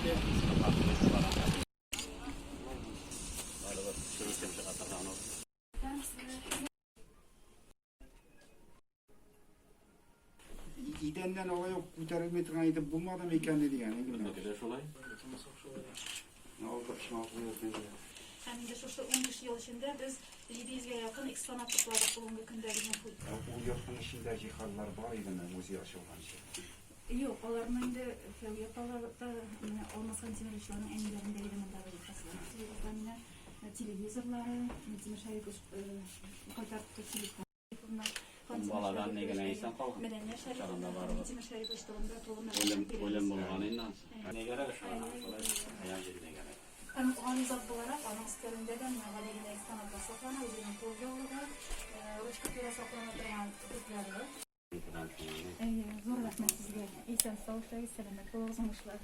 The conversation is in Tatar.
Идәннән алай ук күтәрелми торган итеп булмады микән дигән инде менә. Безнеке дә шулай. Алып чыгып Һәм инде шушы 15 ел эчендә без 700 гә якын экспонат тупладык бүгенге көндә безнең Ул йортның эчендә җиһазлар бар идеме музей ачылганчы? Юк, аларны инде Фәүия апалар да, менә Алмаз Хантимировичларның әниләрендә иде мондагы җиһазлар. Менә телевизорлары, Минтимер Шәрипович кайтартты телефон. Баладан ни генә исән калган. Мәдәният Чагында Шәрипов, барыбер. Минтимер Шәрипович турында тулы Үлем, мәгълүмат үлем бирәбез. булган инде ансы. Ни кирәк шуңа? Шулай. Аяк җире ни кирәк. Һәм гади зат буларак, аның өстәлендә дә менә гади генә экспонатлар саклана, үзенең кул яулыгы, ручка туры саклана торган футляры. Әйе, зур рәхмәт сезгә. Исән-сау эшләгез, сәламәт булыгыз, уңышлар.